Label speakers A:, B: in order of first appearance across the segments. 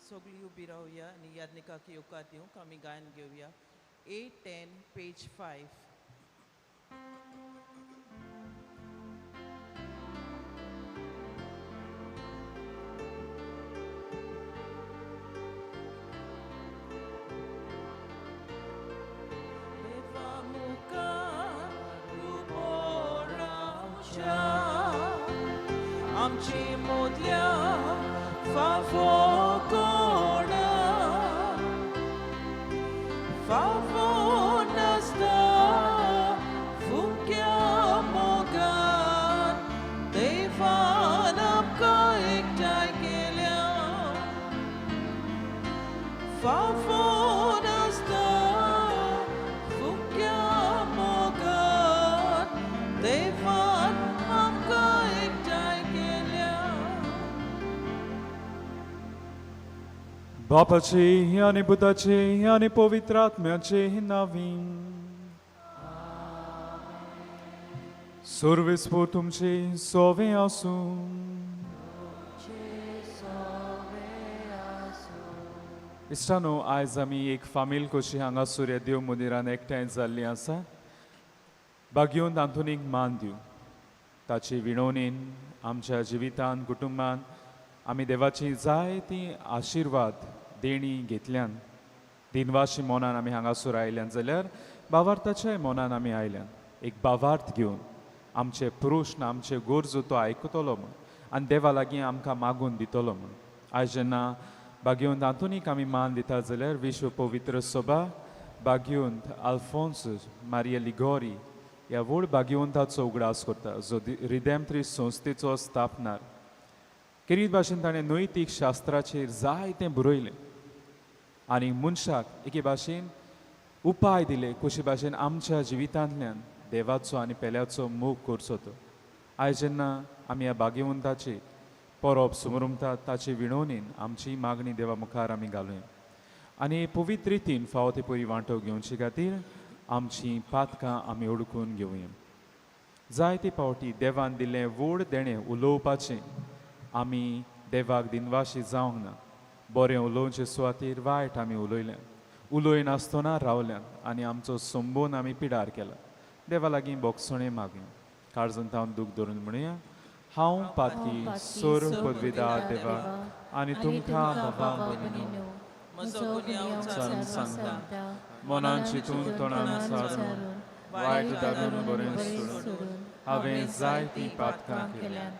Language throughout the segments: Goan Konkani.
A: सगळीं उबी रावया आनी यादनिकाक येवकार दिवंक आमी गायन घेवया. 810 पेज 5. देवा मुखार उबो रावच्या आमची मोदल्या फावो कोणा, फावो नासता फुंक्या मोगान देवान आमकां एकठांय केल्या. फावो नासता फुंक्या मोगान देवान आमकां एकठांय केल्या.
B: बापाचे आनी पुताचे आनी पवित्र आत्म्याचे नांवी. सर्वेस्पोर तुमचे सोवे आसूं. इश्टानो, आयज आमी एक फामील कशी हांगासर ह्या देव मंदिरान एकठांय जाल्ली आसा. भाग्योन आंतोनीक मान दिवं. ताचे विणवणेन आमच्या जिवितान कुटुंबान आमी देवाची जायती आशिर्वाद देणी घेतल्यान. दिनवाशी मनान आमी हांगासर आयल्यान जाल्यार बावार्थाच्याय मनान आमी आयल्यान, एक बावार्थ घेवन आमचे प्रश्न आमचे गरजो तो आयकतलो म्हूण आनी देवा लागीं आमकां मागून दितलो म्हूण. आयज जेन्ना भाग्यवंत आंतोनीक आमी मान दिता जाल्यार विश्व पवित्र सभा भाग्यवंत आल्फोन्स मारिया लिगोरी ह्या व्हड भाग्यवंताचो उगडास करता, जो रिदेमत्री संस्थेचो स्थापनार. खेरीत भाशेन ताणें नैतीक शास्त्राचेर जायतें बरयलें आनी मनशाक एके भाशेन उपाय दिले कशे भाशेन आमच्या जिवितांतल्यान देवाचो आनी पेल्याचो मोग करचो तो. आयज जेन्ना आमी ह्या भाग्यवंताची परब सुमरुमतात, ताचे विणवणीन आमची मागणी देवा मुखार आमी घालुया आनी पवित्र रितीन फावो ते परी वांटो घेवचे खातीर आमची पातकां आमी ओडकून घेवया. जायते फावटी देवान दिल्लें व्हड देणें उलोवपाचें आमी देवाक दिनवाशी जावंक ना. बरें उलोवचे सुवातेर वायट आमी उलयल्यान, उलयनासतना रावल्यान आनी आमचो संबोन आमी पिडार केला. देवा लागीं बोगसणें मागया. काळजांत हांव दूख धरून म्हणुया, हांव पातकी सोर पदवीदार देवा आनी तुमकां बाबा भयणीनो
A: म्हजो गुन्यांव
B: सांगता, मनान चिंतून तोंडान सारून वायट धाडून बरें सोडून हांवें जायतीं पातकां केल्यात.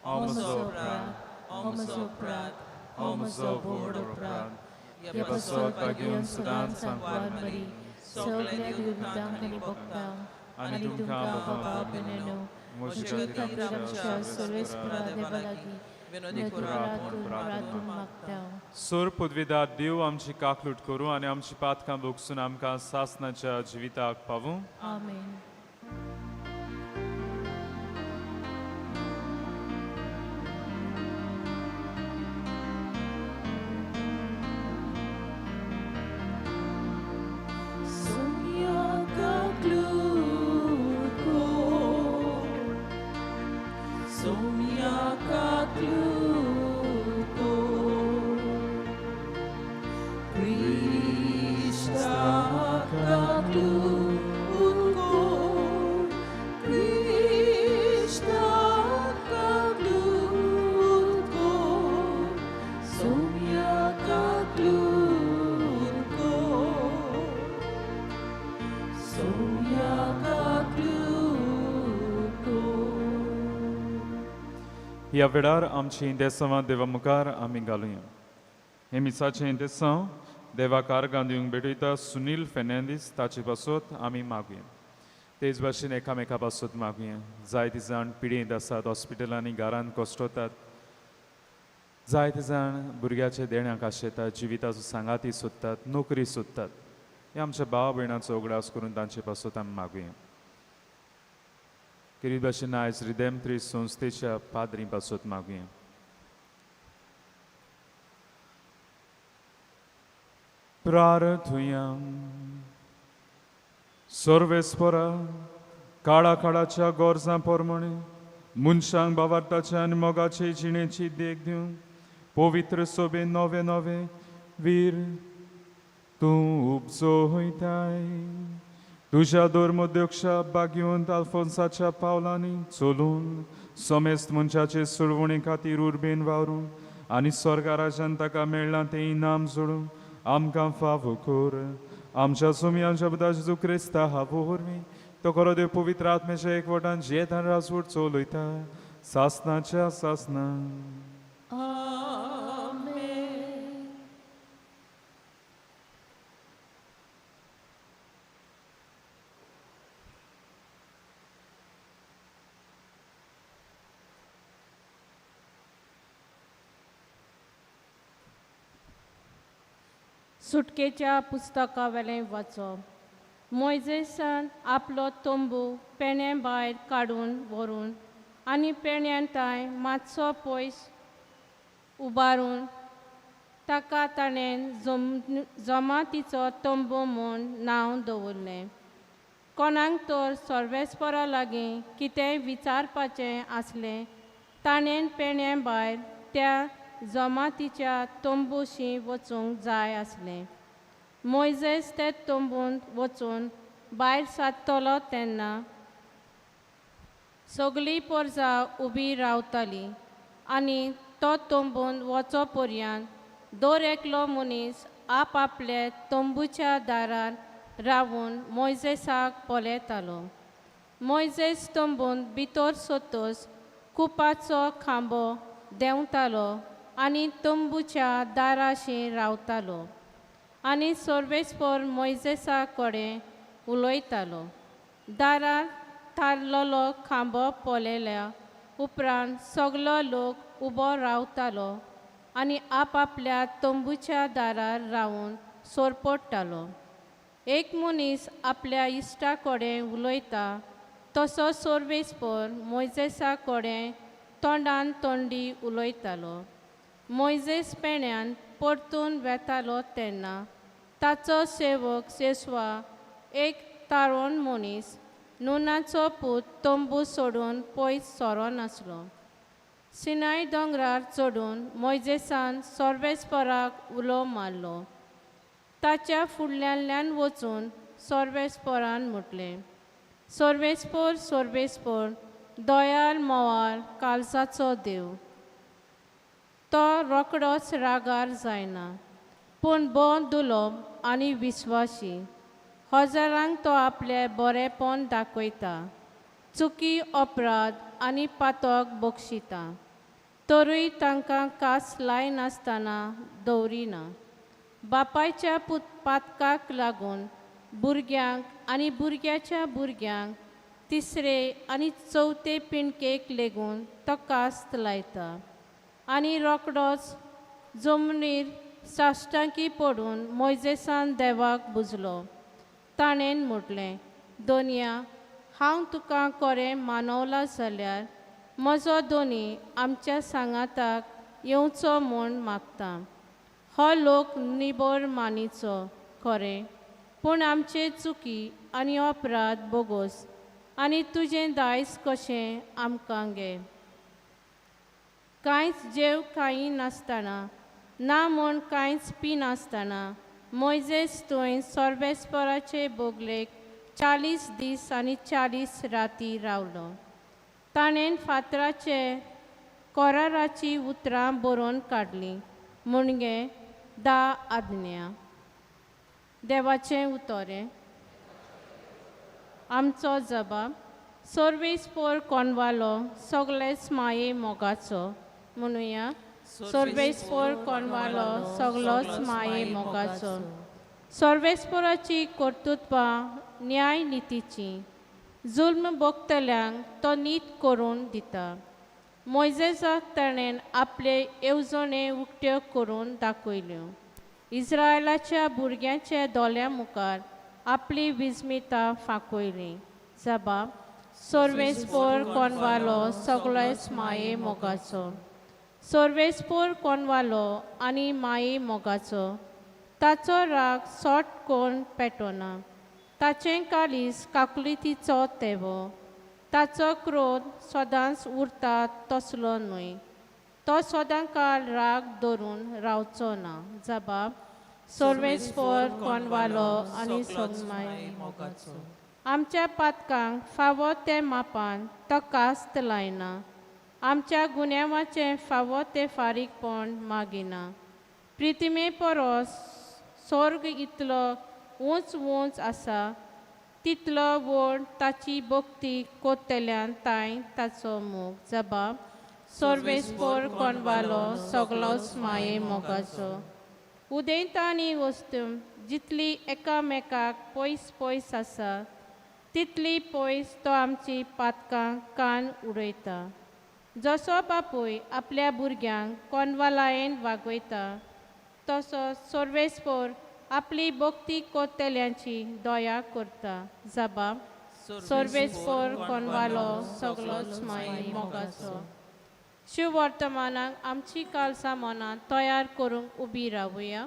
B: हांव म्हजो अपराध, हांव म्हजो अपराध, हांव म्हजो व्हड अपराध. ह्या पासत भाग्योन सदांच सांगपाक
C: मरी, सगल्या देवदूतांक आनी भक्तांक
B: आनी तुमकां बाबा भयणीनो म्हजे खातीर आमच्या
C: सर्वेस्परा देवा लागीं
A: विनोदी
C: करात म्हूण प्रार्थना मागता.
B: सोर पदवीदार देव आमची काकलूट करूं आनी आमची पातकां भोगसून आमकां सासनाच्या जिविताक पावूं.
C: आमेन.
A: Sonia Kakluko, Sonia Kakluko, Krishna Kakluko, Krishna Kakluko, Sonia Kakluko, Sonia Kakluko.
B: ह्या वेळार आमची देसांवां देवा मुखार आमी घालुया. हे मिसाचें देसांव देवाक आर्गां दिवंक भेटयता सुनील फेर्नांदीस ताचे पासत आमी मागुया. तेच भाशेन एकामेका पासत मागुया. जायते जाण पिडेंत आसात, हॉस्पिटलांनी घरांत कश्टतात. जायते जाण भुरग्याचे देण्याक आशेतात, जिविताचो सांगाती सोदतात, नोकरी सोदतात. हे आमच्या भाव भयणाचो उगडास करून तांचे पासत आमी मागुया. खेरीत भाशेन आयज रिदेमत्री संस्थेच्या पाद्री पासत मागुया. प्रार्थुया. सर्वेस्परा, काळा काळाच्या गरजां प्रमाणे मनशांक बावार्थाच्या आनी मोगाचे जिणेची देख दिवन पवित्र सोबेन नवे नवे वीर तूं उपजोयताय. तुज्या धर्मोध्यक्षा बागेवंत आल्फोन्साच्या पावलांनी चलून समेस्त मनशाचे सुळवणे खातीर उर्बेन वावरूंक आनी स्वर्गा राजान ताका मेळ्ळां तें इनाम जोडूंक आमकां फावो कर. आमच्या सुमयांच्या बुधा जेजू क्रिस्ता वरवीं तो खरो देव पवित्र आत्म्याच्या एकवटान जियेतान राजवट चलयता सासनाच्या सासना.
A: आमेन.
D: सुटकेच्या पुस्तकावेलें वाचप. मोयजेसान आपलो तंबू पेणे भायर काडून व्हरून आनी पेण्यान तांय मातसो पयस उबारून ताका ताणें जमातीचो तंबू म्हूण नांव दवरलें. कोणाक तर सर्वेस्परा लागीं कितेंय विचारपाचें आसलें ताणें पेणे भायर त्या जमातीच्या तंबूशी वचूंक जाय आसलें. मोयजेस ते तंबूंत वचून भायर सादतलो तेन्ना सगळी पोरसां उबी रावताली आनी तो तंबून वचो पर्यंत दर एकलो मनीस आपआपले तंबूच्या दारार रावून मोयजेसाक पळयतालो. मोयजेस तंबून भितर सोतच कुपाचो खांबो देंवतालो आनी तंबूच्या दाराशी रावतालो आनी सर्वेस्पर मोयजेसा कडेन उलयतालो. दारार थारलेलो खांबो पळयल्या उपरांत सगलो लोक उबो रावतालो आनी आपआपल्या तंबूच्या दारार रावून सोरपडटालो. एक मनीस आपल्या इश्टा कडेन उलयता तसो सर्वेस्पर मोयजेसा कडेन तोंडान तोंडी उलयतालो. मोयजेस पेण्यान परतून वेतालो तेन्ना ताचो सेवक सेसवा एक तारण मनीस नुनाचो पूत तंबू सोडून पयस सरोनासलो. सिनाय दोंगरार चडून मोयजेसान सर्वेस्पराक उलो मारलो. ताच्या फुडल्यांतल्यान वचून सर्वेस्परान म्हटलें, सर्वेस्पर सर्वेस्पर दयाल मोवाळ काळजाचो देव, तो रोकडोच रागार जायना पूण भोव दुलोब आनी विस्वाशी. हजारांक तो आपलें बरेंपण दाखयता, चुकी अपराध आनी पातक बक्षिता, तरूय तांकां कास लायनासतना दवरिना. बापायच्या पातकाक लागून भुरग्यांक आनी भुरग्याच्या भुरग्यांक तिसरे आनी चवथे पिणकेक लेगून तो कास्त लायता आनी रोकडोच जमनीर साश्टांकी पडून मोयजेसान देवाक बुजलो. ताणें म्हटलें, दोनया हांव तुका कोरें मानवला जाल्यार म्हजो दोनी आमच्या सांगाताक येवचो म्हूण मागता. हो लोक निबर मानीचो खरें, पूण आमचे चुकी आनी अपराध बोगोस आनी तुजें दायज कशें आमकां गे. कांयच जेव खायी नासतना ना म्हूण कांयच पिनासतना मोयजेस थंय सर्वेस्पराचे बोगलेक 40 दीस आनी 40 राती रावलो. ताणें फातराचे कोराराची उतरां बरोवन काडलीं म्हणजे 10 आज्ञा. देवाचें उतोरें. आमचो जबाब सर्वेस्पर कोणवालो सगळेच माये मोगाचो. म्हणुया, सर्वेस्पर कोणवालो सगळोच माये मोगाचो. सर्वेस्पराची कर्तृत्वां न्याय नितीची, जुल्म भोगतल्यांक तो नीत करून दिता. मोयजेसाक ताणें आपले येवजणे उक्त्यो करून दाखयल्यो. इस्रायलाच्या भुरग्यांच्या दोळ्यां मुखार आपली विस्मिता फांकयली. जबाब सर्वेस्पर कोणवालो सगळोच माये मोगाचो. सर्वेस्पर कोणवालो आनी माये मोगाचो. ताचो राग सोट कोण पेटोना, ताचें कालीस काकुळटीचो तेवो. ताचो क्रोध सदांच उरता तसलो न्हय, तो सदांकाळ राग धरून रावचो ना. जबाब सर्वेस्पोर कोणवालो आनी
A: सगलोच
D: सोगमाय
A: माये मोगाचो.
D: आमच्या पातकांक फावो ते मापान तो कास्त लायना, आमच्या गुन्यांवाचें फावो तें फारीकपण मागिना. प्रितिमे परस स्वर्ग इतलो उंच उंच आसा तितलो व्हड ताची भक्ती कोत्तल्यान तांय ताचो मोग. जबाब सर्वेस्पोर कोणवालो सगलोच माये मोगाचो. उदेंत आनी वस्तू जितली एकामेकाक पयस पयस आसा तितली पयस तो आमची पातकां कान उडयता. जसो बापूय आपल्या भुरग्यांक कोनवालायेन वागयता तसो सर्वेस्पोर आपली भक्ती कोत्तल्यांची दया करता. जबाब सर्वेस्पोर कोनवालो सगलोच माये मोगाचो. शिववर्तमानाक आमची कालसां मनां तयार करूंक उबी रावया.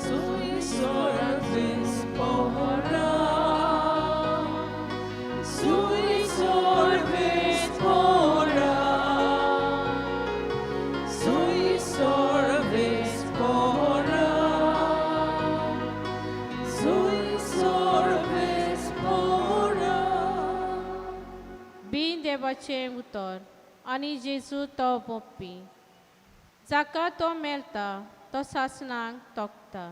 A: Sui sorbes pora, sui sorbes pora, sui sorbes pora, sui sorbes pora.
D: बी देवाचें उतर आनी जेजू तो बोप्पी जाका तो मेळटा तो सासणाक तोखता.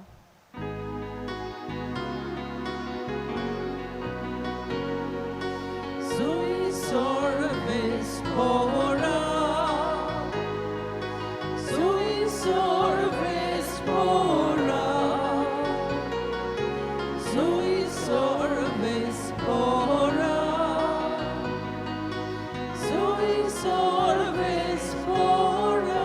A: Sui sorbes pora, sui sorbes pora, sui sorbes pora, sui sorbes pora.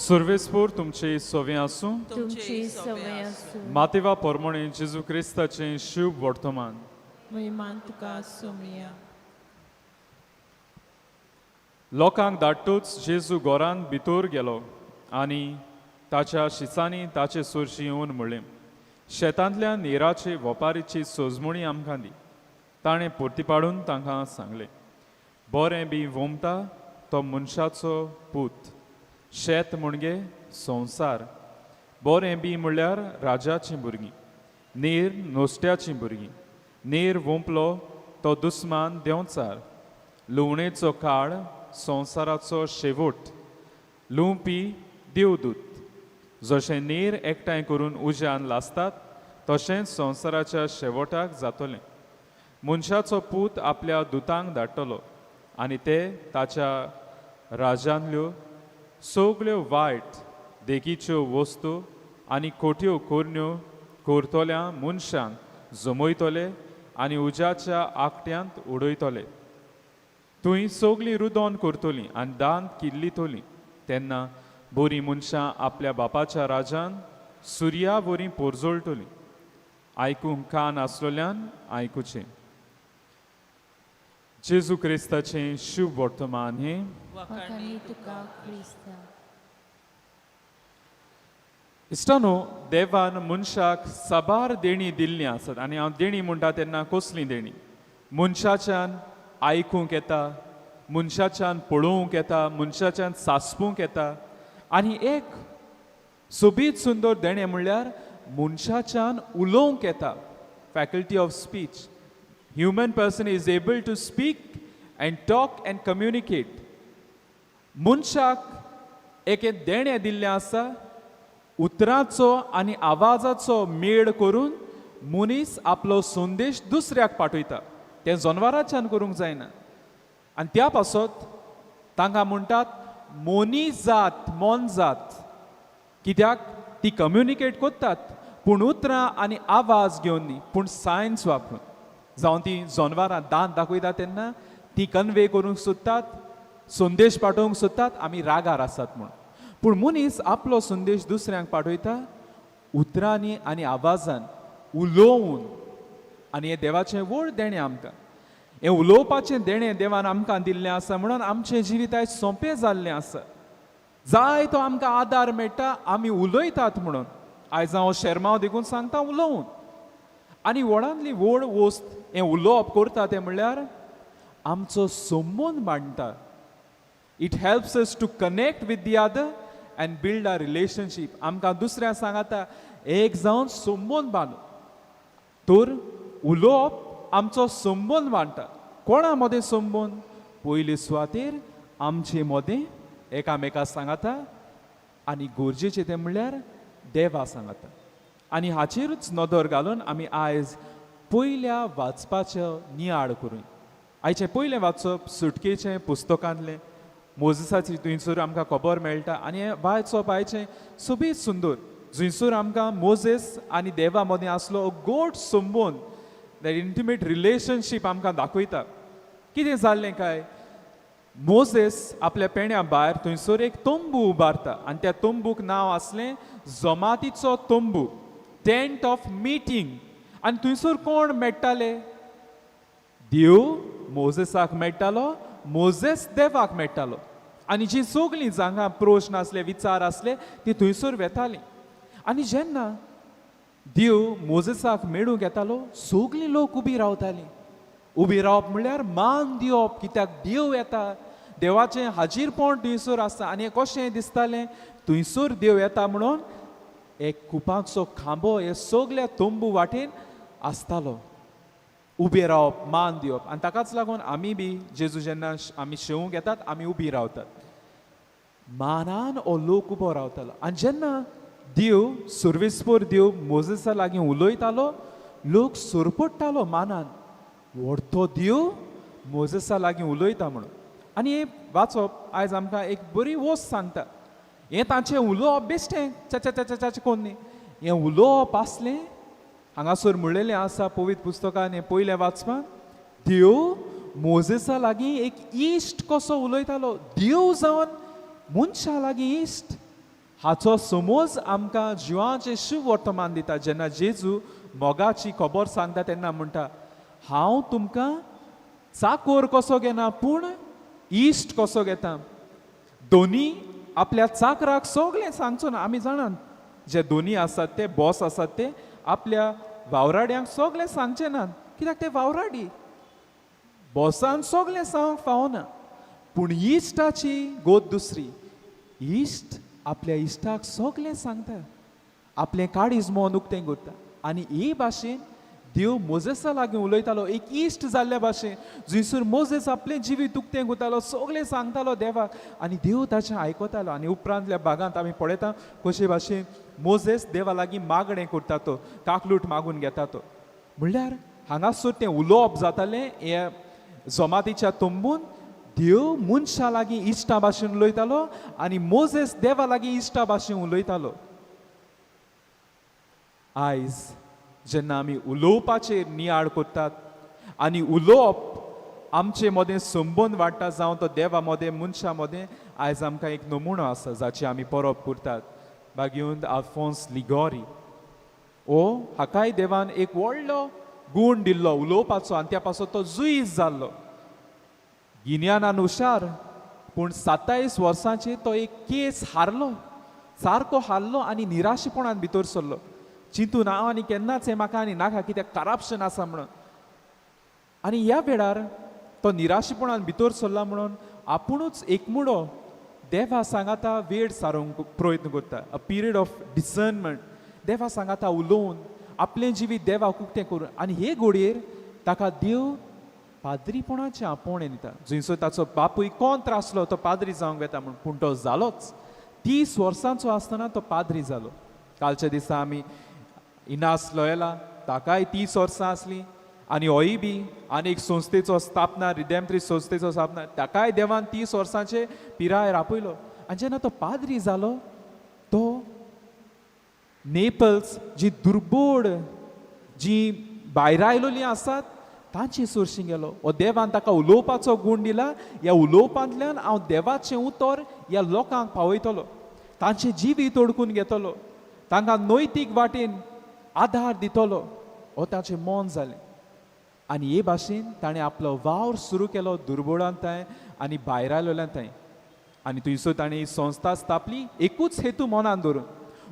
B: सुर्वेस्पोर तुमचे सोवे आसूं.
C: तुमची सवय आसूं.
B: मातेवा पोरमोणे जेजू क्रिस्ताचें शुभ वर्तमान.
A: महिमान तुका सुमिया.
B: लोकांक धाडटूच जेजू घरांत भितर गेलो आनी ताच्या शिसांनी ताचे सुरशी येवन म्हणलें, शेतांतल्या निराचे वपारीची सोजमणी आमकां दी. ताणें परती पाडून तांकां सांगलें, बरें बी वोमता तो मनशाचो पूत, शेत म्हणगे संवसार, बरें बी म्हणल्यार राजाचीं भुरगीं, नीर नुस्त्याचीं भुरगीं, नीर वोंपलो तो दुस्मान देंवचार, लुवणेचो काळ संवसाराचो शेवट, लुवपी देवदूत. जशें नीर एकठांय करून उज्यान लासतात तशेंच संवसाराच्या शेवटाक जातलें. मनशाचो पूत आपल्या दुतांक धाडटलो आनी ते ताच्या राजांतल्यो सगल्यो वायट देखीच्यो वस्तू आनी खोट्यो कोरण्यो करतल्या मनशांक जमयतले आनी उज्याच्या आकट्यांत उडयतले. थंय सगलीं रुदोन करतलीं आनी दांत किल्लितलीं. तेन्ना बरीं मनशां आपल्या बापाच्या राजान सुर्या वरी पोरजोळटलीं. आयकूंक कान आसलेल्यान आयकुचें. जेजू क्रिस्ताचें शुभ वर्तमान हें.
C: वाखाणी तुका क्रिस्ता.
B: इश्टानो, देवान मनशाक साबार देणी दिल्लीं आसात. आनी हांव देणी म्हणटा तेन्ना कसलीं देणी? मनशाच्यान आयकूंक येता, मनशाच्यान पळोवंक येता, मनशाच्यान सासपूंक येता. आनी एक सोबीत सुंदर देणें म्हणल्यार मनशाच्यान उलोवंक येता. Faculty of speech. Human person is able to speak and talk and communicate. मनशाक एक देणें दिल्लें आसा, उतराचो आनी आवाजाचो मेळ करून मनीस आपलो संदेश दुसऱ्याक पाठयता. तें जनवराच्यान करूंक जायना. आनी त्या पासत तांकां म्हणटात मोनी जात, मोनजात. कित्याक ती कम्युनिकेट करतात पूण उतरां आनी आवाज घेवन न्ही, पूण सायन्स वापरून. जावं ती जनवरां दांत दाखयता तेन्ना ती कन्वे करूंक सोदतात, संदेश पाठोवंक सोदतात आमी रागार आसात म्हूण. पूण मनीस आपलो संदेश दुसऱ्यांक पाठयता उतरांनी आनी आवाजान उलोवन. आनी हें देवाचें व्हड देणें आमकां. हें उलोवपाचें देणें देवान आमकां दिल्लें आसा म्हणून आमचें जिवीत आयज सोंपें जाल्लें आसा. जाय तो आमकां आदार मेळटा आमी उलयतात म्हणून. आयज हांव शेरमांव देखून सांगता उलोवन. आनी व्हडांतली व्हड वस्त हें उलोवप करता तें म्हणल्यार आमचो संबंद मांडटा. It helps us to connect with the other and build a relationship. आमकां दुसऱ्या सांगाता एक जावन संबंद बांदू. तर उलोवप आमचो संबंद मांडटा. कोणा मदें संबंद? पयले सुवातेर आमचे मदें एकामेका सांगाता आनी गरजेचें तें म्हणल्यार देवा सांगाता. आनी हाचेरूच नदर घालून आमी आयज पयल्या वाचपाचो नियाळ करूया. आयचें पयलें वाचप सुटकेचें पुस्तकांतलें मोजसाची थंयसर आमकां खबर मेळटा. आनी हें वाचप आयचें सोबीत सुंदर, जंयसर आमकां मोजेस आनी देवा मदीं आसलो गोड संबंद, that intimate relationship आमकां दाखयता. कितें जाल्लें काय, मोजेस आपल्या पेण्या भायर थंयसर एक तंबू उबारता आनी त्या तंबूक नांव आसलें जमातीचो तंबू, टेंट ऑफ मिटींग. आनी थंयसर कोण मेळटाले? देव मोजेसाक मेळटालो, मोजेस देवाक मेळटालो. आनी जी सगळीं जांकां प्रश्न आसले, विचार आसले, ती थंयसर वेतालीं. आनी जेन्ना देव मोजेसाक मेळूंक येतालो, सगळीं लोक उबी रावतालीं. उबी रावप म्हणल्यार मान दिवप, कित्याक देव येता, देवाचें हाजीरपण थंयसर आसता. आनी हें कशें दिसतालें, थंयसर देव येता म्हणून एक कुपांचो खांबो हे सगल्या तंबू वाटेन आसतालो. उबें रावप, मान दिवप. आनी ताकाच लागून आमी बी जेजू जेन्ना आमी शेवूंक येतात, आमी उबी रावतात. मानान हो लोक उबो रावतालो. आनी जेन्ना देव सुर्विस्पोर देव मोजेसा लागीं उलयतालो, लोक सरपडटालो मानान, व्हडतो देव मोजेसा लागीं उलयता म्हणून. आनी हें वाचप आयज आमकां एक बरी वस्त सांगता. हें तांचें उलोवप बेश्टें च्या च्या च्या च्या कोन्न न्ही, हें उलोवप आसलें. हांगासर म्हणलेलें आसा पवित्र पुस्तकान, हें पयलें वाचपाक, देव मोजेसा लागीं एक इश्ट कसो उलयतालो, देव जावन मनशा लागीं इश्ट. हाचो समज आमकां जिवाचें शुभ वर्तमान दिता. जेन्ना जेजू मोगाची खबर सांगता तेन्ना म्हणटा, हांव तुमकां चाकोर कसो घेना पूण इश्ट कसो घेता. दोनी आपल्या चाकराक सगळें सांगचो ना. आमी जाणात जे दोनी आसात ते बॉस आसात, ते आपल्या वावराड्यांक सगळें सांगचे नात, कित्याक ते वावराडी. बॉसान सगळें सांगूंक फावना. पूण इश्टाची गोत दुसरी. इश्ट आपल्या इश्टाक सगळें सांगता, आपलें काळीज मन उक्तें करता. आनी हे भाशेन देव मोजेसा लागीं उलयतालो, एक इश्ट जाल्ल्या भाशेन, जंयसर मोजेस आपलें जिवीत उक्तें करतालो, सगळें सांगतालो देवाक आनी देव ताचें आयकतालो. आनी उपरांतल्या भागांत आमी पळयता कशे भाशेन मोजेस देवा लागीं मागणें करता, तो काकलूट मागून घेता. तो म्हणल्यार हांगासर तें उलोवप जातालें हे जमातीच्या तंबून. देव मनशा लागीं इश्टा भाशेन उलयतालो आनी मोजेस देवा लागीं इश्टा भाशेन उलयतालो. आयज जेन्ना आमी उलोवपाचेर नियाळ करतात आनी उलोवप आमचे मदें संबंद वाडटा, जावं तो देवा मदें, मनशा मदें, आयज आमकां एक नमुनो आसा जाची आमी परब करतात, बागीवंत आल्फोन्स लिगोरी. ओ हाकाय देवान एक व्हडलो गूण दिल्लो उलोवपाचो आनी त्या पासत तो जुईज जाल्लो. गिन्यानान हुशार, पूण 27 वर्सांचेर तो एक केस हारलो, सारको हारलो आनी निराशेपणान भितर सरलो. चिंतून हांव आनी केन्नाच हें म्हाका आनी नाका, कित्याक करप्शन आसा म्हणून. आनी ह्या वेळार तो निराशेपणान भितर सरला म्हणून आपुणूच एकमुडो देवा सांगाता वेळ सारोवंक प्रयत्न करता. अ पिरियड ऑफ डिसर्नमेंट, देवा सांगाता उलोवन आपलें जिवीत देवाक उक्तें करून. आनी हे घोडयेर ताका देव पाद्रीपणाचें आपोवणें दिता, जंयसर ताचो बापूय कोंत्र आसलो तो पाद्री जावंक वेता म्हूण, पूण तो जालोच. 30 वर्सांचो आसतना तो पाद्री जालो. कालच्या दिसा आमी इनास लोयला, ताकाय 30 वर्सां आसलीं आनी होय बी आनी एक संस्थेचो स्थापना, रिदेमत्री संस्थेचो स्थापना, ताकाय देवान 30 वर्सांचे पिरायेर आपयलो. आनी जेन्ना तो पाद्री जालो, तो नेपल्स जी दुर्बोड जी भायर आयलोलीं आसात तांचे सरशीं गेलो. हो देवान ताका उलोवपाचो गूण दिला, ह्या उलोवपांतल्यान हांव देवाचें उतर ह्या लोकांक पावयतलो, तांचें जिवीत ओडकून घेतलो, तांकां नैतीक वाटेन आधार दितलो, हो ताचें मन जालें. आनी हे भाशेन ताणें आपलो वावर सुरू केलो दुर्बोळांत थंय आनी भायर आयलोल्यान थंय. आनी थंयसर ताणें ही संस्था स्थापली एकूच हेतू मनान धरून,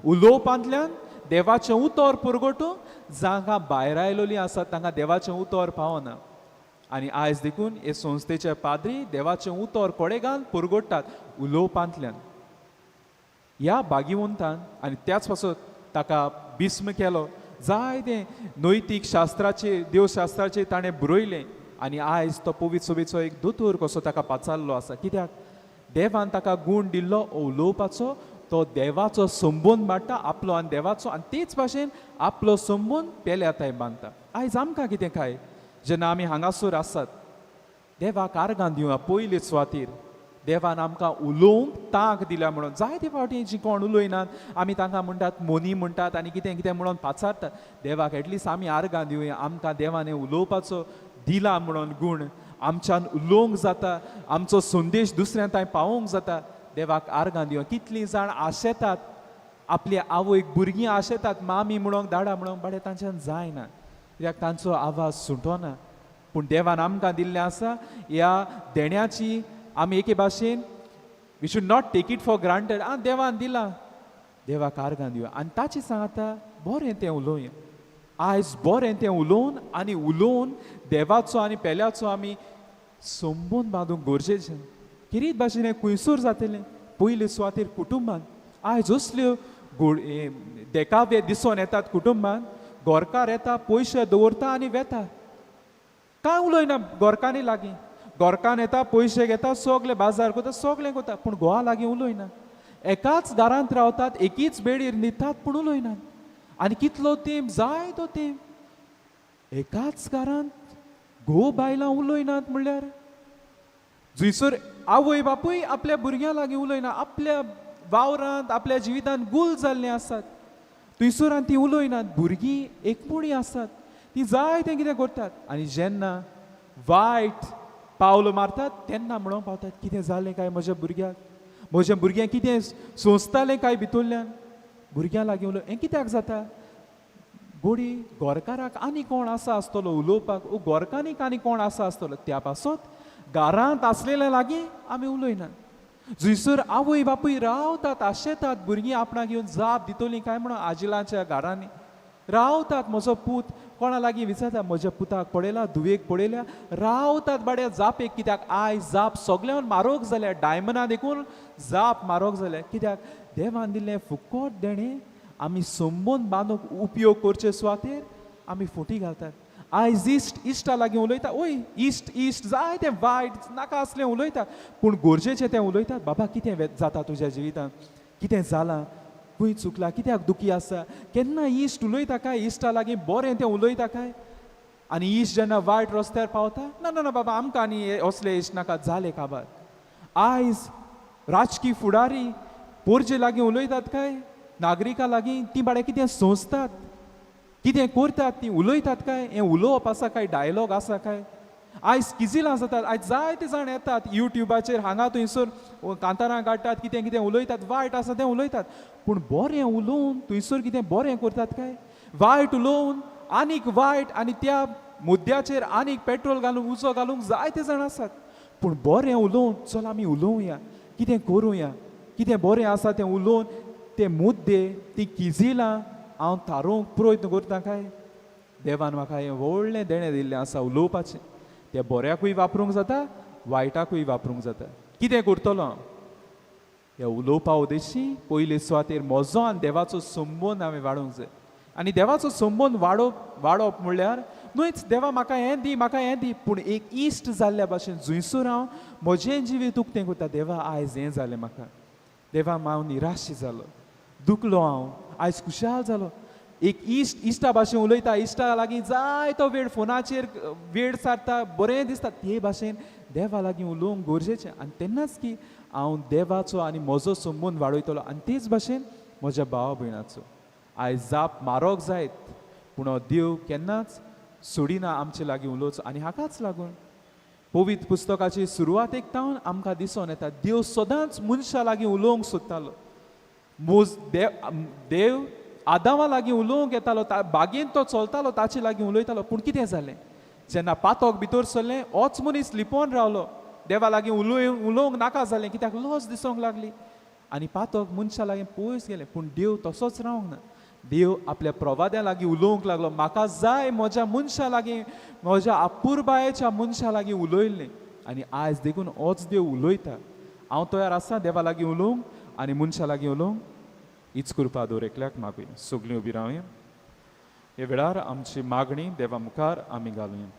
B: उलोवपांतल्यान देवाचें उतर पुरगोटूंक जांकां भायर आयलोलीं आसात तांकां देवाचें उतर पावना. आनी आयज देखून हे संस्थेचे पाद्री देवाचें उतर कोडेगान पुरगोट्टात उलोवपांतल्यान. ह्या भागीवंतान आनी त्याच पासत ताका बिस्म केलो, जायते नैतीक शास्त्राचेर देवशास्त्राचेर ताणें बरयलें आनी आयज तो पवित्र सभेचो एक दोतोर कसो ताका पाचारलो आसा. कित्याक देवान ताका गूण दिल्लो उलोवपाचो, तो देवाचो संबंद मांडटा आपलो आनी देवाचो, आनी तेच भाशेन आपलो संबंद पेल्या थंय बांदता. आयज आमकां कितें काय जेन्ना आमी हांगासर आसात देवाक आर्गां दिवया पयले सुवातीर. देवान आमकां उलोवंक तांक दिल्या म्हणून जायते फावटी जी कोण उलयनात आमी तांकां म्हणटात मोनी म्हणटात आनी कितें कितें म्हणून पाचारतात. देवाक एटलिस्ट आमी आर्गां दिवया, आमकां देवान उलोवपाचो दिला म्हणून गूण, आमच्यान उलोवंक जाता, आमचो संदेश दुसऱ्या थंय पावोवंक जाता. देवाक आर्गां दिवया. कितलीं जाण आशेतात आपल्या आवयक, भुरगीं आशेतात मामी म्हणूंक दाडा म्हणूंक, बाडे तांच्यान जायना कित्याक तांचो आवाज सुटोना. पूण देवान आमकां दिल्लें आसा ह्या देण्याची आमी एके भाशेन we should not take it for granted. आं देवान दिलां, देवाक आर्गां दिवया आनी ताचे सांगता बरें तें उलोवया. आयज बरें तें उलोवन आनी उलोवन देवाचो आनी पेल्याचो आमी संबंद बांदूंक गरजेचें. किरीत भाशेन हें खुंयसर जातलें पयले सुवातेर कुटुंबान. आयज असल्यो देखावे दिसोन येतात कुटुंबान, गोरकार येता पयशे दवरता आनी वेता, कांय उलयना गोरकांनी लागीं. गोरकान येता पयशे घेता सगळे बाजार करता सगळें करता, पूण घोवा लागीं उलयना. एकाच दारांत रावतात, एकीच बेडीर न्हिदतात, पूण उलयनात. आनी कितलो तेंप जाय तो तेंप एकाच घरांत घोव बायलां उलयनात. म्हणल्यार जंयसर आवय बापूय आपल्या भुरग्यां लागीं उलयना, आपल्या वावरांत आपल्या जिवितांत गुल जाल्ले आसात, थंयसर आनी ती उलयनात. भुरगीं एकमुणी आसात, ती जाय तें कितें करतात आनी जेन्ना वायट पावल मारतात तेन्ना म्हणूंक पावतात कितें जालें काय म्हज्या भुरग्याक, म्हज्या भुरग्यांक कितें सोंसतालें काय भितरल्यान. भुरग्यां लागीं उलोव हें कित्याक जाता? गोडी गोरकाराक आनी कोण आसा आसतलो उलोवपाक, ओ गोरकानीक आनी कोण आसा आसतलो, त्या पासत घरांत आसलेल्या लागीं आमी उलयनात. जंयसर आवय बापूय रावतात आशेतात भुरगीं आपणाक येवन जाप दितलीं काय म्हणून आजिलांच्या घरांनी रावतात. म्हजो पूत कोणा लागीं विचारता म्हज्या पुताक पळयला, धुवेक पळयल्या, रावतात बाड्या जापेक. कित्याक आयज जाप सगळ्यान म्हारग जाल्या, डायमंडा देखून जाप म्हारग जाल्या. कित्याक देवान दिल्लें फुकट देणें आमी संबंद बांदूंक उपयोग करचे सुवातेर आमी फुटी घालतात. आयज इश्ट इश्टा लागीं उलयता, ओय इश्ट इश्ट जाय तें वायट नाका आसलें उलयता, पूण गरजेचें तें उलयतात. बाबा कितें जाता तुज्या जिवितांत, कितें जालां, खंय चुकला, कित्याक दुखी आसा, केन्ना इश्ट उलयता काय इश्टा लागीं बरें तें उलयता काय? आनी इश्ट जेन्ना वायट रस्त्यार पावता, ना ना ना बाबा आमकां आनी असले इश्ट नाका, जाले काबार. आयज राजकी फुडारी पोरजे लागीं उलयतात काय नागरिकां लागीं, ती बाड्या कितें सोंसतात, कितें करतात, ती उलयतात काय? हें उलोवप आसा काय, डायलॉग आसा काय? आयज किजिलां जातात, आयज जायते जाण येतात युट्युबाचेर हांगा थंयसर कांतारां काडटात, कितें कितें उलयतात, वायट आसा तें उलयतात, पूण बरें उलोवन थंयसर कितें बरें करतात काय? वायट उलोवन आनीक वायट आनी त्या मुद्द्याचेर आनीक पेट्रोल घालूंक उजो घालूंक जायते जाण आसात. पूण बरें उलोवन चल आमी उलोवया, कितें करुया, कितें बरें आसा तें उलोवन ते मुद्दे ती किजिलां हांव थारोवंक प्रयत्न करता काय? देवान म्हाका हें व्हडलें देणें दिल्लें आसा उलोवपाचें, तें बऱ्याकूय वापरूंक जाता वायटाकूय वापरूंक जाता. कितें करतलो हांव ह्या उलोवपा उद्देशी? पयले सुवातेर म्हजो आनी देवाचो संबंद हांवें वाडोवंक जाय. आनी देवाचो संबंद वाडोवप म्हणल्यार न्हयच देवा म्हाका हें दी म्हाका हें दी, पूण एक इश्ट जाल्ल्या भाशेन जंयसर हांव म्हजें जिवीत उक्तें करता, देवा आयज हें जालें म्हाका, देवा हांव निराशी जालो, दुखलो हांव, आयज खुशाल जालो. एक इश्ट इश्टा भाशेन उलयता, इश्टा लागीं जाय तो वेळ फोनाचेर वेळ सारता, बरें दिसता, ते भाशेन देवा लागीं उलोवंक गरजेचें. आनी तेन्नाच की हांव देवाचो आनी म्हजो संबंद वाडयतलो आनी तेच भाशेन म्हज्या भावा भयणाचो. आयज जाप मारोक जायत, पूण हो देव केन्नाच सोडिना आमचे लागीं उलोवचो. आनी हाकाच लागून पवित्र पुस्तकाची सुरवातेक तावन आमकां दिसून येता देव सदांच मनशा लागीं उलोवंक सोदतालो. देव आदावा लागीं उलोवंक येतालो, बागेंत तो चलतालो, ताचे लागीं उलयतालो. पूण कितें जालें, जेन्ना पातोक भितर सरलें होच मनीस लिपोवन रावलो, देवा लागीं उलोवंक नाका जालें, कित्याक लज दिसूंक लागली आनी पातोक मनशा लागीं पयस गेलें. पूण देव तसोच रावंक ना, देव आपल्या प्रवाद्या लागीं उलोवंक लागलो, म्हाका जाय म्हज्या मनशां लागीं, म्हज्या अपुरबायेच्या मनशां लागीं उलयल्लें. आनी आयज देखून होच देव उलयता. हांव तयार आसा देवा लागीं उलोवंक आनी मनशां लागीं उलोवंक. हीच कृपा दर एकल्याक मागुया. सगळीं उबी रावया. हे वेळार आमची मागणी देवा मुखार आमी घालुया.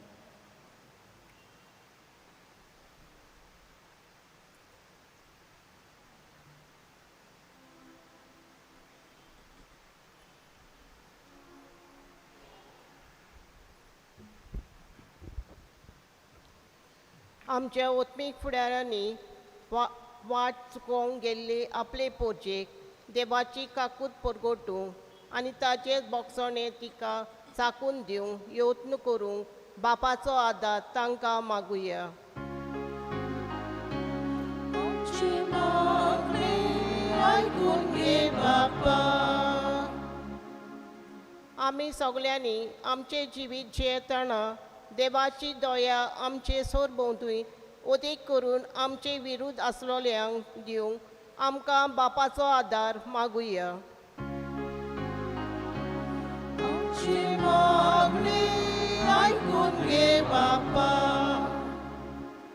E: आमच्या ओत्मीक फुडारांनी वाट चुकोवंक गेल्ली आपले पोरजेक देवाची काकूत परगटूंक आनी ताचे बोगसणे तिका चाकून दिवंक यत्न करूंक बापाचो आदार तांकां मागुया. आमी सगल्यांनी आमचें जिवीत जियेतना देवाची दया आमचे सरभोंवतणी ओदीक करून आमचे विरुद्ध आसलोल्यांक दिवंक आमकां बापाचो आदार मागुया.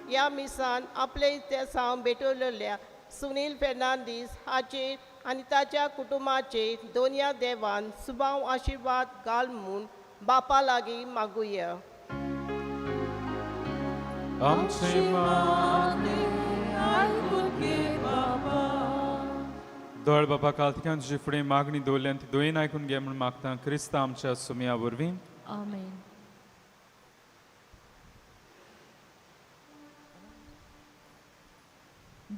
E: ह्या मिसान आपले इतिहासांव भेटवलेल्या सुनील फेर्नांदीस हाचेर आनी ताच्या कुटुंबाचेर दोनया देवान सुबाव आशिर्वाद घाल म्हूण बापा लागीं मागुया.
B: आमची मागणी
A: आयकून घे बाबा.
B: दोळ बाबा कालतिकान तुजी फुडें मागणी दवरल्या ती दोयेन आयकून घे म्हूण मागता क्रिस्ता आमच्या सुमया वरवीं.
C: आमेन.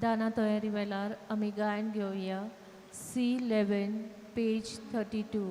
C: दाना तयारी वेळार आमी गायन घेवया C11 page 32.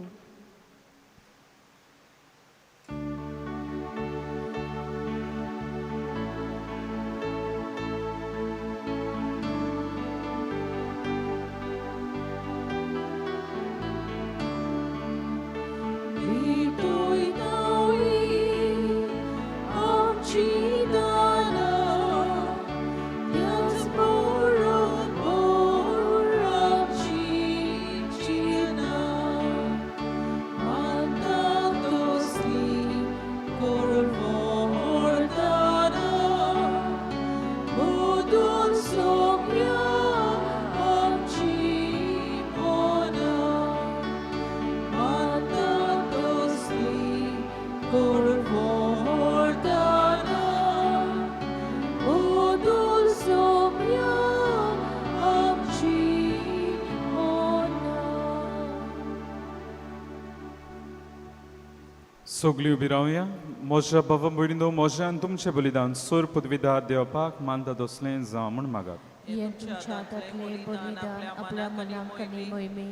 B: सगळीं उबी रावया. म्हज्या बाबा भयणीनो, म्हजें आनी तुमचें बलिदान सोर पदवीदार देवपाक मानता तसलें जावं म्हूण मागात.
C: हें तुमच्या हातांतलें बलिदान आपल्या मनाक आनी मोहिमे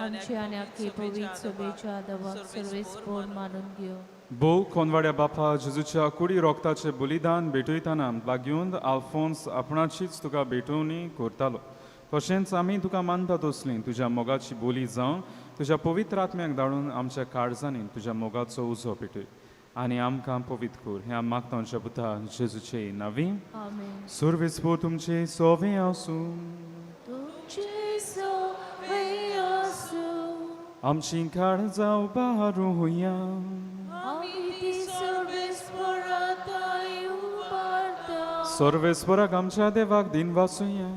C: आमचे आनी आख्खे पवित्र सभेच्या देवाक सर्वेस्पोर मानून घेवं.
B: भोव कोनवाड्या बापा जेजूच्या कुडी रोगताचें बलिदान भेटयतना बागयोन आल्फोन्स आपणाचीच तुका भेटवणी करतालो. तशेंच आमी तुका मानता तसलीं तुज्या मोगाची बोली जावन तुज्या पवित्र आत्म्याक धाडून आमच्या काळजांनी तुज्या मोगाचो उजो पेटय आनी आमकां पवित्र कर. हें आमी मागता आमच्या पुता जेजूचे नांवी.
C: आमेन.
B: सर्वेस्पोर तुमचे सोवे आसूं.
C: तुमचे सोवे आसूं.
B: आमची काळजां उबारुया.
C: आमी ती सर्वेस्पराताय उबारता.
B: सर्वेस्पराक आमच्या देवाक दिन वासुया.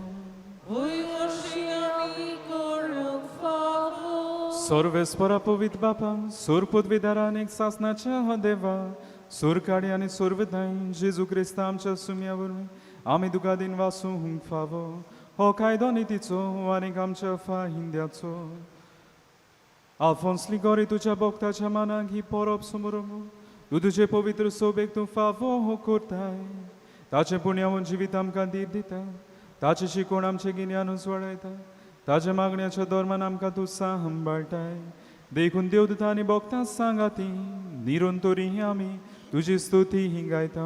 B: सर्वेस्परा पवित्र बापा सूर पदवीदारान एक सासनाच्या देवा सूर काडी आनी सुरविदाय जेजू क्रिस्ता आमच्या सुमया वरवीं आमी तुका दिन वासूंक फावो. हो कायदो नितीचो आनीक आमच्या फाहिंद्याचो. आल्फोन्स लिगोरी तुज्या भक्ताच्या मनाक ही परब समोर तूं तुजे पवित्र सोबेक तूं फावो हो करताय. ताचें पुण्यावन जिवीत आमकां धीर दिता. ताचें शिकवण आमचें गिन्यान उजवाडायता. ताज्या मागण्याच्या धर्मान आमकां तूं सांबाळटाय. देखून देवदूत आनी भक्तां सांगाती निरंतरी आमी तुजी स्तुती गायता.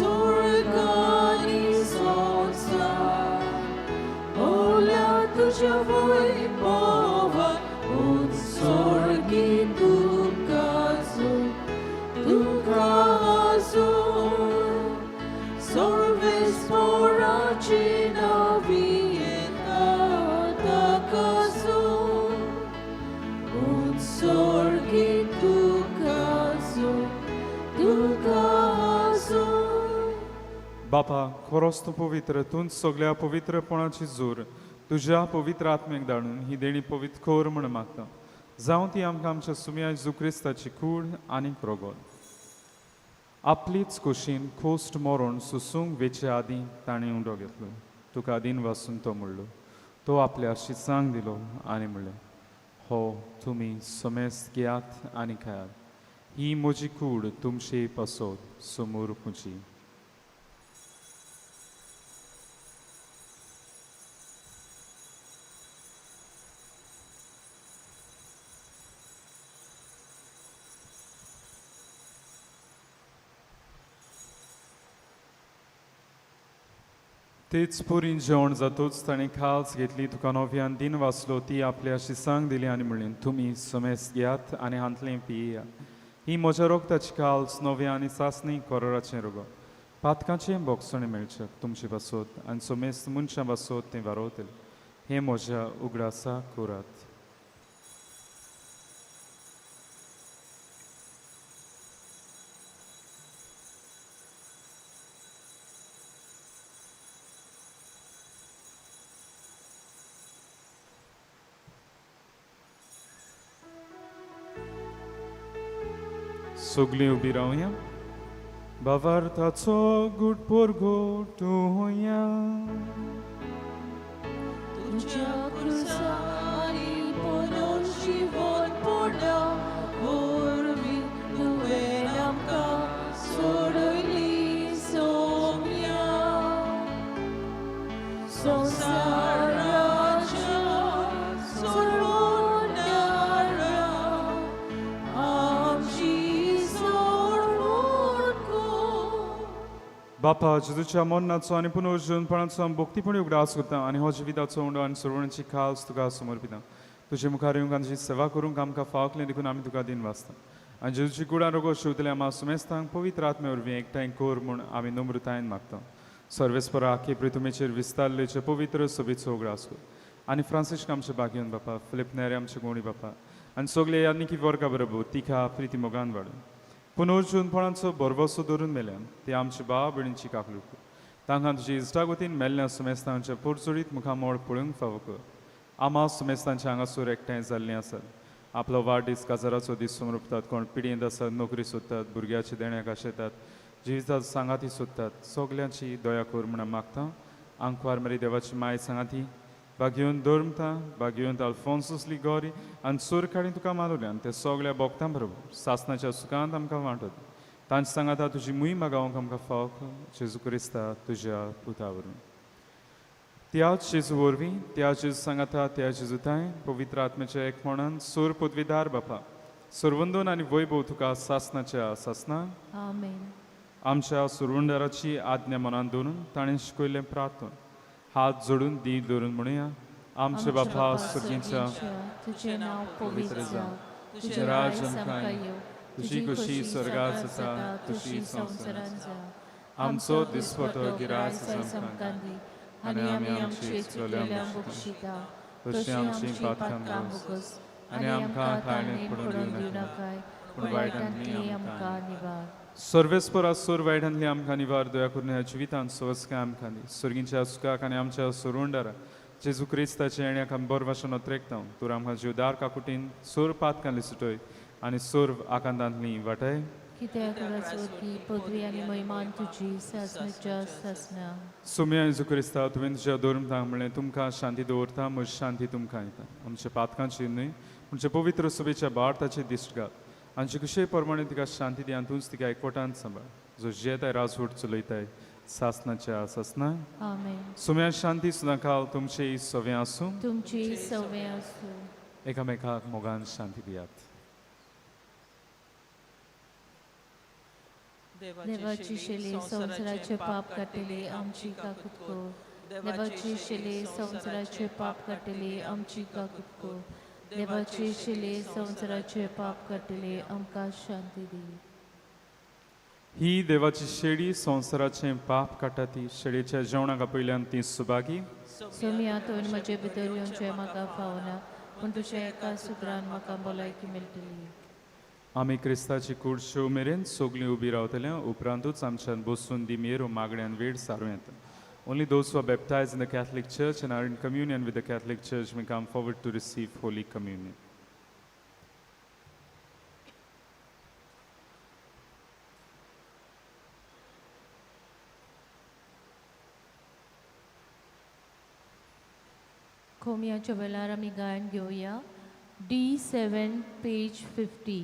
A: Sorgani sonso.
C: सोडगी तुका तुका
B: बापा खरोच तूं पवित्र, तूंच सगळ्या पवित्रपणाची जोर तुज्या पवित्र आत्म्याक धाडून ही देणी पवित्र कर म्हूण मागता. जावं ती आमकां आमच्या सुम्या जेजू क्रिस्ताची कूड आनीक रोगोत. आपलीच कुशीन खोस्ट मरोण सुसूंक वेचे आदीं ताणें उंडो घेतलो. तुका दिन वासून तो म्हणलो. तो आपल्या शिसांक दिलो आनी म्हणलें, हो तुमी समेस्त घेयात आनी खायात, ही म्हजी कूड तुमचे पासत समोर पुजी. तेच पुरीन जेवण जातूच ताणें खाल्स घेतली, तुका नव्यान दिन वाचलो, ती आपल्या शिसांक दिली आनी म्हणलें, तुमी समेस्त घेयात आनी हांतलें पियात, ही म्हज्या रोगताची खाल्स नव्या आनी सासणी कोरोराचें रोगो पातकाचें बोगसणें मेळचें तुमचे पासत आनी समेस्त मनशां पासत तें वारोवतलें. हें म्हज्या उगडासा करात. सगळीं उबी रावया. बाबार्थाचो गुट पोरगोटुया.
C: तुज्या क्रुसारी पुनर्जीवन पूर्ण वरवीं तुवें आमकां सोडयली सोम्या. संवसाराच्या सोडवणारा आमची सोडवण कर.
B: बापा जेजूच्या मरणाचो आनी पुनर्जीवनपणाचो आमी भक्तीपणी उगडास करता आनी हो जिविताचो उंडो आनी सोडवणेची खास तुका समर्पिता. तुजे मुखार येवंक आनी तुजी सेवा करूंक आमकां फावकलें देखून आमी तुका दिन वाचता. आनी जेजूची कुडान रोगो शिवतले आमा सुमेस्तांक पवित्र आत्मे वरवीं एकठांय कर म्हूण आमी नम्रतायेन मागता. सर्वेस्परा आखे प्रितुमेचेर विस्तारलेचे पवित्र सभेचो उगडास कर आनी फ्रांसिस्क आमचे बागेवन बापा, फिलीप नेरे आमचे गोणी बापा आनी सगळे यादनिकी वर्गा बरोबर तिखा प्रिती मोगान वाडून पुनर्जीवनपणाचो भरवसो धरून मेल्यान ते आमचे भाव भयणींची काकलूक तांकां तुजी इश्टागतीन मेल्ल्या सुमेस्तांच्या पोरचोडीत मुखामोळ पळोवंक फावो कर. आमा सुमेस्तांच्या हांगासर एकठांय जाल्लीं आसात. आपलो वाडदीस काजाराचो दीस समर्पतात. कोण पिडयेंत आसात, नोकरी सोदतात, भुरग्याचे देण्याक आशेतात, जिविताचो सांगाती सोदतात, सगल्यांची दया कर म्हूण मागता. आंकवार मरी देवाची माय सांगाती बागेवन धर्मता बागेवन अल्फोन्सूस लिगोरी आनी सूर काडी तुका मारुल्यान ते सगळ्या भोक्तां बरोबर सासनाच्या सुखांत आमकां वांटत. तांचे सांगाता तुजी मुय मागावंक आमकां फावक जेजू क्रिस्ता तुज्या पुता वरवीं. त्याच जेजू वरवीं, त्या जेजू सांगाता, त्या जेजूताय पवित्र आत्म्याच्या एकपणान सूर पदवीदार बापा सर्वंदोन आनी वैभव तुका सासनाच्या सासना.
C: आमेन.
B: आमच्या सुरवंडाराची आज्ञा मनांत दवरून ताणें शिकयल्लें प्रार्थन हात जोडून दी धरून म्हणुया. आमचे बापा सुर्गींच्या,
C: तुजें नांव पवित्र जावं,
B: तुजें राज्य आमकां येवं, तुजी खुशी स्वर्गात जाता तशी संवसारांत
C: जावं.
B: आमचो दिसपटो गिरास आमकां
C: दी आनी आमी आमचे चुकलेल्यांक बक्षिता
B: तशी आमची पातकां
C: भोगस
B: आनी आमकां ताळणेंत पडून दिवं नाकाय,
C: पूण वायटांतली आमकां निवार.
B: सर्वेस्परा सोर वायटांतली आमकां निवार. दया करून ह्या जिवितांत सवस्काय आमकां दी. सर्गींच्या सुखाक आनी आमच्या सोरवंडारा जेजू क्रिस्ताच्या येण्याक आमी बरो भाशेन अत्रेकता. तूं आमकां जिवदार काकुटीन सोर पातकांतली सुटय आनी सोर आकांतांतली वाटय.
C: कित्याक राजवटी पदवी आनी महिमान तुजी सासणाच्या सासणा.
B: सुम्या जेजू क्रिस्ता, तुवें तुज्या धर्मतांक म्हणलें, तुमकां शांती दवरता, म्हजी शांती तुमकां दिता. आमच्या पातकांची न्हय म्हणजे पवित्र सभेच्या भारताची दिश्ट घाल आनी कशे प्रमाणे तिका शांती दी आनी तूंच तिका एकवटान सांबाळ, जो जियेताय राजवट चलयताय सासनाच्या सासना.
C: आमेन.
B: सुम्या शांती सुदां तुमचे सवे आसूं.
C: तुमची सवे आसूं.
B: एकामेकाक मोगान शांती दियात.
C: देवाची शेली संवसाराचे पाप काडटली आमची काकूत कर. देवाची शेली संवसाराचे पाप काडटली आमची काकूत कर. देवाची शेली संवसाराचे पाप काडटली आमकां शांती दी.
B: ही देवाची शेडी संवसाराचें पाप काडटा ती शेडीच्या जेवणाक आपयल्यान ती सुभागी.
C: सोम्या, तुवें म्हजे भितर येवचें म्हाका फावना, पूण तुज्या एका सुत्रान म्हाका भलायकी मेळटली.
B: आमी क्रिस्ताची कूड शेव मेरेन सगलीं उबी रावतले, उपरांतूच आमच्यान बसून दिमेर मागण्यान वेळ सारूं येता. Only those who are baptized in the Catholic Church and are in communion with the Catholic Church may come forward to receive Holy Communion.
C: खोमयाच्या वेळार आमी गायन घेवया D7 page 50.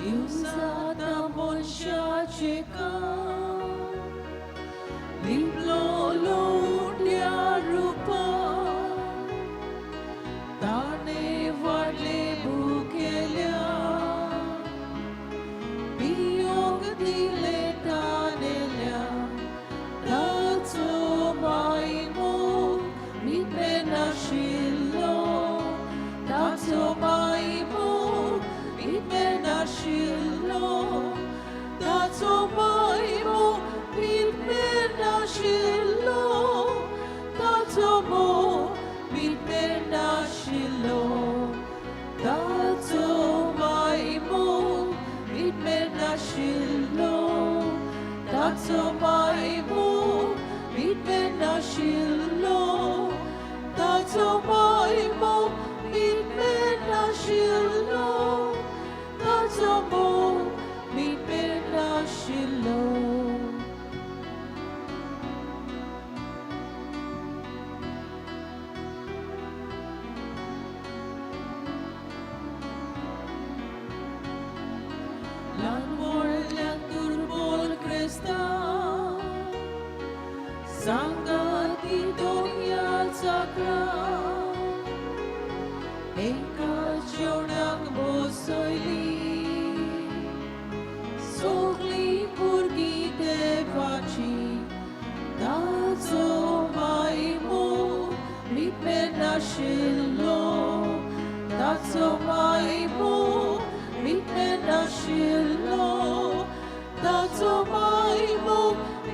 A: दिवसाता मनशाचे काम लिपलो लोट्या रुपा ताणे वाडले भुकेल्या पियोंक दिले तानेल्या ताचो मायमो मित्रे नाशिल्लो ताचो मायमो मित्रे नाशिल्लो ताचो मायमो मित्रे नाशिल्लो ताचो मो मित्रे नाशिल्लो ताचो मायमो मित्रे नाशिल्लो ताचो मायमो मित्रे नाशिल्लो ताचो मायमो मित्रे नाशिल्लो ताचो मो मित्रे नाशिल्लो. ल्हान व्हडल्यांक दुर्बोल क्रिस्तांव सांगाती दोनया चाकरां एका जेवणाक बसयली सगळीं भुरगीं देवाची ताचो मायमो मित्रे नाशिल्लो ताचो मायमो मित्रे नाशिल्लो ताचो मायमो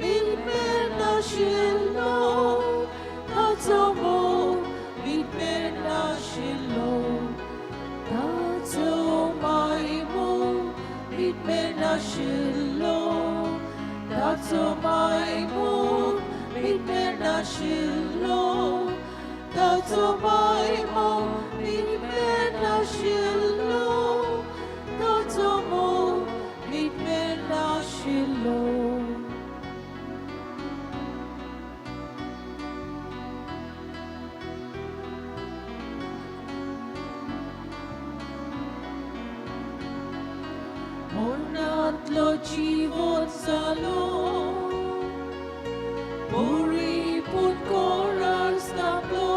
A: मित्रे नाशिल्लो ताचो मो मित्रे नाशिल्लो ताचो मायमो मित्रे नाशिल्लो ताचो मायमो मित्रे नाशिल्लो ताचो मायमो मित्रे नाशिल्लो ताचो मो मित्रे नाशिल्लो. मरणांतलो जिवोत जालो परिपूर्ण कोरार स्थापलो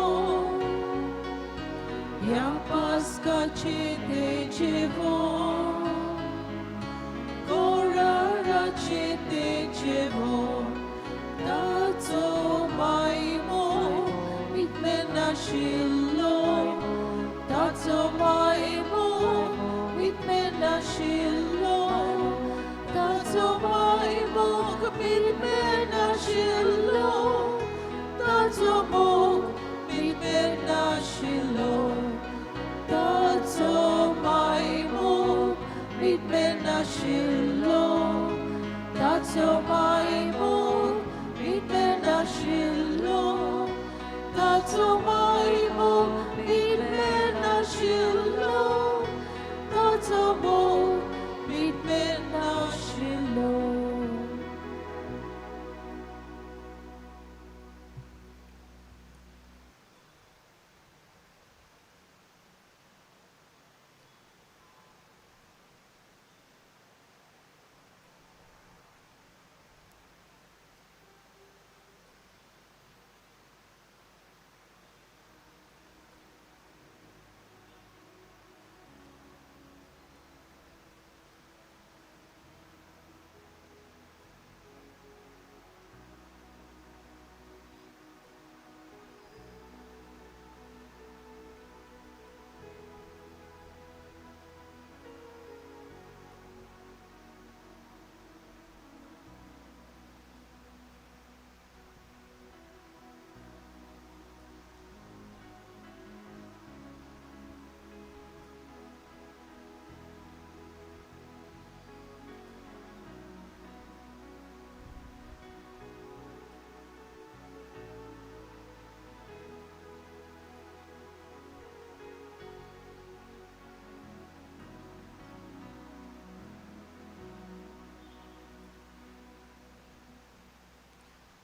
A: ह्या पास्काचें तें जेवण कोराराचें तें जेवण ताचो मायमो मित्रे नाशिल्लो ताचो मायमो मित्रे नाशिल्लो ताचो मायमो मित्रे नाशिल्लो ताचो मोग मित्रे नाशिल्लो ताचो मायमो मित्रे नाशिल्लो ताचो मायमो मित्रे नाशिल्लो ताचो मायमो मित्रे नाशिल्लो ताचो मोग मित्रे नाशिल्लो.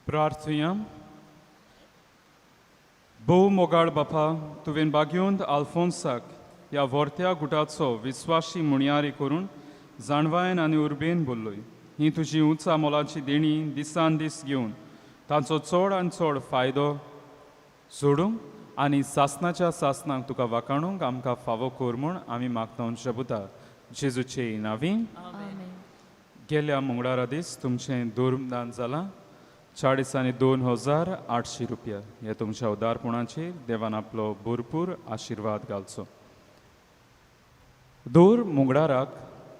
B: प्रार्थुया. भोव मोगाळ बापा, तुवें बागयोंत आल्फोन्साक ह्या व्हरत्या गुटाचो विस्वाशी मुणयारी करून जाणवायन आनी उर्बेन बोल्लोय. ही तुजी उंचा मोलाची देणी दिसान दीस घेवन तांचो चड आनी चड फायदो जोडूंक आनी सासनाच्या सासनाक तुका वाखाणूंक आमकां फावो कर म्हूण आमी मागता शबुता जेजूचे नांवी.
C: आमेन.
B: गेल्या मंगळारा दीस तुमचें धर्मदान जालां 42,800 रुपया. हे तुमच्या उदारपणाचेर देवान आपलो भरपूर आशिर्वाद घालचो. दर मंगळाराक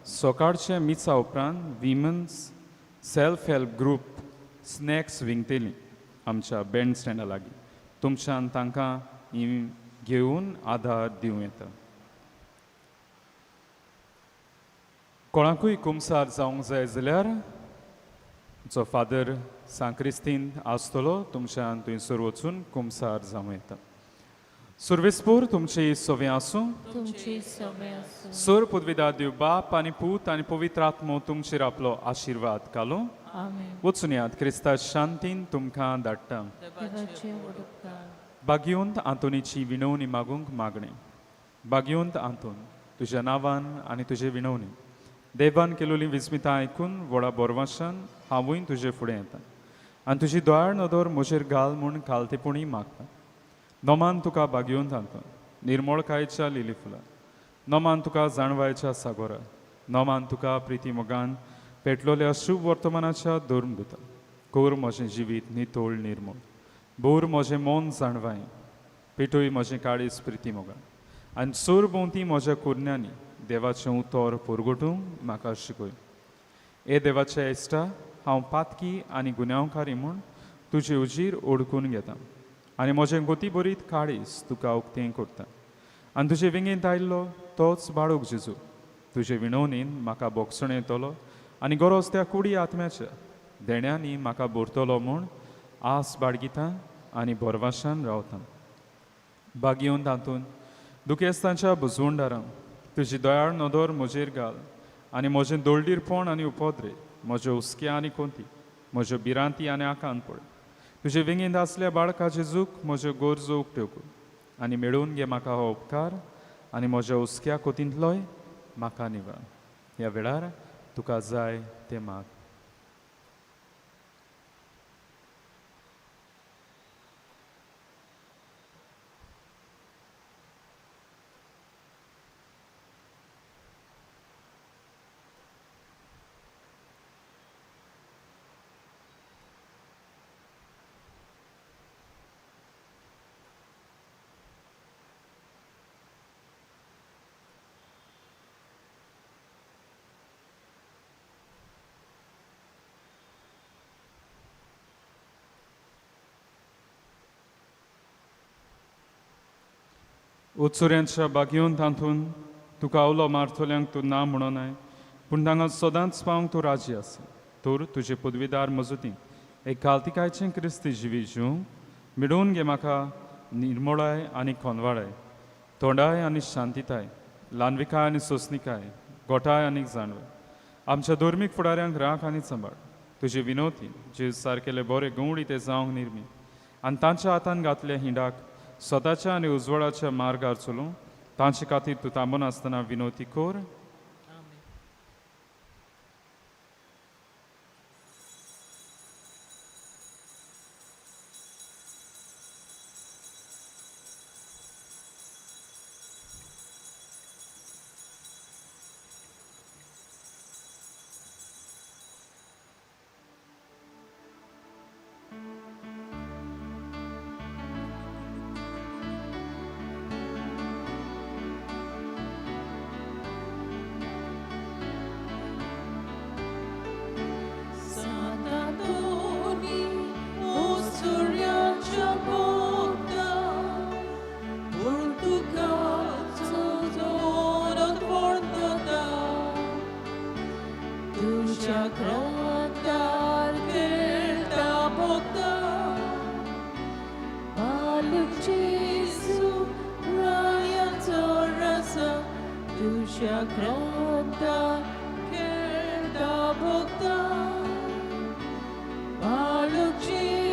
B: सकाळच्या मिसा उपरांत women's self help group snacks विंकतली आमच्या बँड स्टँडा लागीं. तुमच्यान तांकां ही घेवन आदार दिवं येता. कोणाकूय कुमसार जावंक जाय जाल्यार जो फादर सांक्रिस्तीन आसतलो तुमच्यान थंयसर वचून कुमसार जावं येता. सुर्वेसपूर तुमची सवे आसूं.
C: तुमची सवे आसूं.
B: सोर पुदविदा देव बाप आनी पूत आनी पवित्र आत्मो तुमचेर आपलो आशिर्वाद घालूं.
C: आमेन.
B: वचून यात क्रिस्ता शांतीन तुमकां धाडटा.
C: देवाचे उपकार.
B: बागयोंत आंतोनीची विनवणी मागूंक मागणें. बागयोंत आंतोन, तुज्या नांवान आनी तुजे विनवणी देवान केलोली विस्मितां आयकून व्हडा बोरवाशान हांवूय तुजे फुडें येता आनी तुजी दयाळ नदर म्हजेर घाल म्हूण खालतेपणी मागता. नोमान तुका बागयोंत आंतोन निर्मळकायेच्या लिली फुलां, नोमान तुका जाणवायच्या सागोरा, नोमान तुका प्रिती मोगान पेटलोल्या शुभ वर्तमानाच्या धर्मदुता. कोर म्हजें जिवीत नितोळ निर्मळ, बोर म्हजें मन जाणवाय, पेटोय म्हजें काळीज प्रिती मोगान आनी सोर भोंवती म्हज्या कुरण्यांनी देवाचें उतर पुरगोटूंक म्हाका शिकय. ए देवाच्या इश्टा, हांव पातकी आनी गुन्यांवकारी म्हूण तुजे उजीर ओडकून घेता आनी म्हजें गोती बरीत काळीज तुका उक्तें करता आनी तुजे विंगेंत आयिल्लो तोच बाळूक जेजू तुजे विणवणीन म्हाका बोगसण येतलो आनी गरज त्या कुडी आत्म्याच्या देण्यांनी म्हाका भरतलो म्हूण आस बाळगिता आनी भरवाशान रावता. बागयोवन तातूंत दुखेस्तांच्या बुजवंडारां तुजी दयाळ नदर म्हजेर घाल आनी म्हजें दोळडीरपण आनी उपद्रे, म्हज्यो हुस्क्या आनी कोंती, म्हज्यो भिरांती आनी आकांत पळय. तुजे विंगेंत आसल्या बाळका जेजूक म्हज्यो गरजो उक्त्यो कर आनी मेळोवन घे म्हाका हो उपकार आनी म्हज्या हुस्क्या कोतींतलोय म्हाका निवार. ह्या वेळार तुका जाय तें माग. उत्सुऱ्यांच्या बागयोन तातूंत तुका उलो मारतल्यांक तूं ना म्हणोनाय, पूण तांकां सदांच पावंक तूं राजी आसा. तर तुजे पदवीदार मजती एक कालतिकायचें क्रिस्ती जिवीत जिवंक मेळोवन घे म्हाका निर्मोळाय आनी खोनवाळाय, तोंडाय आनी शांतिताय, ल्हानविकाय आनी सोंसणिकाय, गोठाय आनी जाणवाय. आमच्या धर्मीक फुडाऱ्यांक राख आनी सांबाळ. तुजी विनोती जे सारकेले बरे गवळी ते जावंक निर्मी आनी तांच्या हातान घातल्या हिंडाक स्वताच्या आनी उजवाडाच्या मार्गार चलूं तांचे खातीर तूं थांबनासतना विनोती कर.
A: Baluk Jesu.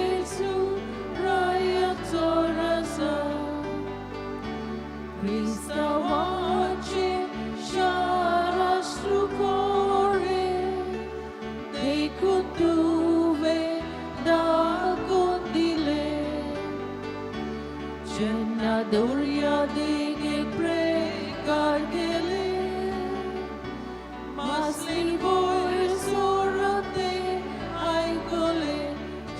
C: जेन्ना दर्या देगेक प्रेकार केले मासली वयर सोडून ते आयकले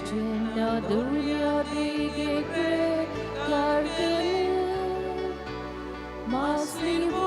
C: जेन्ना दर्या देगेक प्रेकार केले मासली.